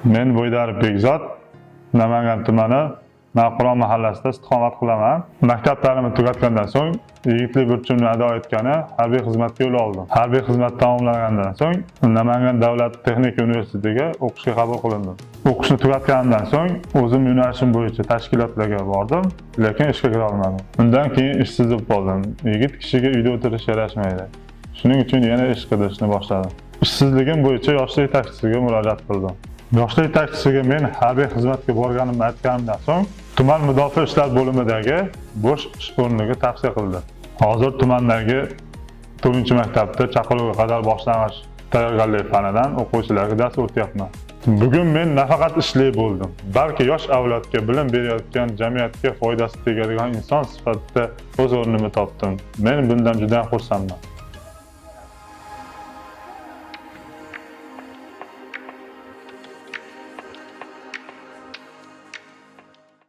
Men Bo'ydarov Bekzod, Namangan tumani Navqiron mahallasida istiqomat qilaman. Maktab ta'limini tugatgandan so'ng yigitlik burchimni ado etgani harbiy xizmatga yo'l oldim. Harbiy xizmat tamomlagandan so'ng Namangan davlat texnika universitetiga o'qishga qabul qilindim. O'qishni tugatganimdan so'ng o'zim yo'nalishim bo'yicha tashkilotlarga bordim, lekin ishga kira olmadim. Undan keyin ishsiz bo'lib qoldim. Yigit kishiga uyda o'tirish yarashmaydi. Shuning uchun yana ish qidirishni boshladim. Ishsizligim bo'yicha yoshlik yetakchisiga murojaat qildim. Yoshlik yetakchisiga men harbiy xizmatga borganimni aytganimdan so'ng tuman mudofaa ishlar bo'limidagi bo'sh ish o'rniga tavsiya qildi. Hozir tumandagi 4-maktabda chaqiruvga qadar boshlang'ich tayyorgarlik fanidan o'quvchilarga dars o'tyapman. Bugun men nafaqat ishli bo'ldim, balki yosh avlodga bilim berayotgan, jamiyatga foydasi tegadigan inson sifatida o'z o'rnimni topdim. Men bundan juda xursandman.